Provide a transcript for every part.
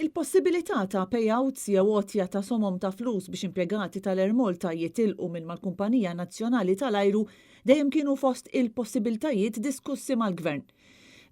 Il-possibilità ta' payouts jew għotja ta' somom ta' flus biex impjegati tal-Air Malta jitilqu minn mal-Kumpanija Nazzjonali tal-Ajru dejjem kienu fost il-possibiltajiet diskussi mal-Gvern.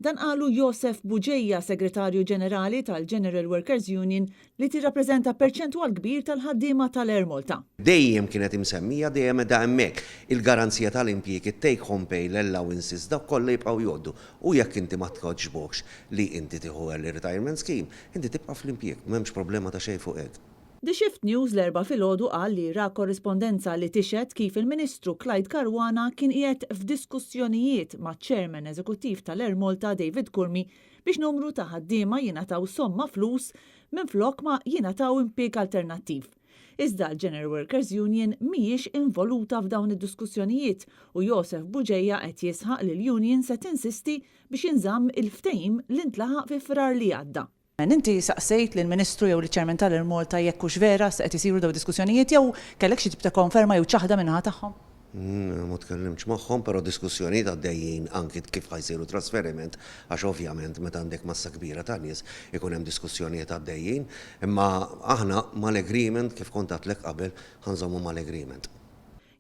Dan qalu Josef Bugeja, Segretarju Ġenerali tal-General Workers Union li tirrappreżenta perċentwal kbir tal-ħaddiema tal-Air Malta. Dejjem kienet imsemmija, dejjem qiegħda hemmhekk. Il-garanzija tal-impjieg, it-take home pay, l-allowances, dawk kollha jibqgħu jgħoddu. U jekk inti ma togħġbokx li inti tieħu early retirement scheme, inti tibqa' fl-impjieg, m'hemmx problema ta' xejn fuq hekk. The Shift News l-Erbgħa filgħodu qal li ra korrispondenza li tixhed kif il-Ministru Clyde Caruana kien qiegħed f'diskussjonijiet maċ-Chairman Eżekuttiv tal-Air Malta David Curmi biex numru ta' ħaddiema jingħataw somma flus minflok ma jingħataw impjieg alternattiv. Iżda l-General Workers Union mhijiex involuta f'dawn id-diskussjonijiet u Josef Bugeja qed jisħaq li l-union se tinsisti biex jinżamm il-ftehim li ntlaħaq fi Frar li għadda. Inti saqsejt lill-Ministru jew liċ-Chairman tal-Air Malta jekk hux vera se qed isiru dawn id-diskussjonijiet jew kellek xi tip ta' konferma jew ċaħda min-naħa tagħhom? Ma tkellimtx magħhom, però diskussjonijiet għaddejjin anki kif ħa jsiru trasferiment, għax ovvjament meta għandek massa kbira ta' nies ikun hemm diskussjonijiet għaddejjin. Imma aħna mal-agreement, kif kont għedtlek qabel, ħa nżommu mal-agreement.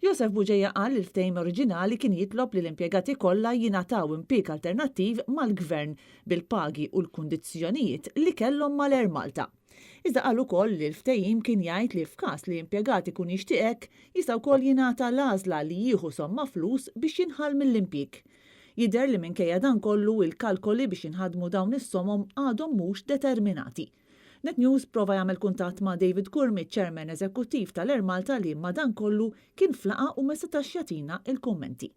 Josef Bugeja qal li l-ftehim oriġinali kien jitlob li l-impjegati kollha jingħataw impjieg alternattiv mal-Gvern bil-pagi u l-kundizzjonijiet li kellhom mal-Air Malta. Iżda qal ukoll li l-ftehim kien jgħid li f'każ li impjegat ikun jixtieq hekk, jista' wkoll jingħata l-għażla li jieħu somma flus biex jinħall mill-impjieg. Jidher li minkejja dan kollu, il-kalkoli biex jinħadmu dawn is-somom għadhom mhux determinati. Net News prova jagħmel kuntatt ma' David Curmi, Chairman Eżekuttiv tal-Air Malta, li madankollu kien f'laqgħa u ma setax jagħtina il-kummenti.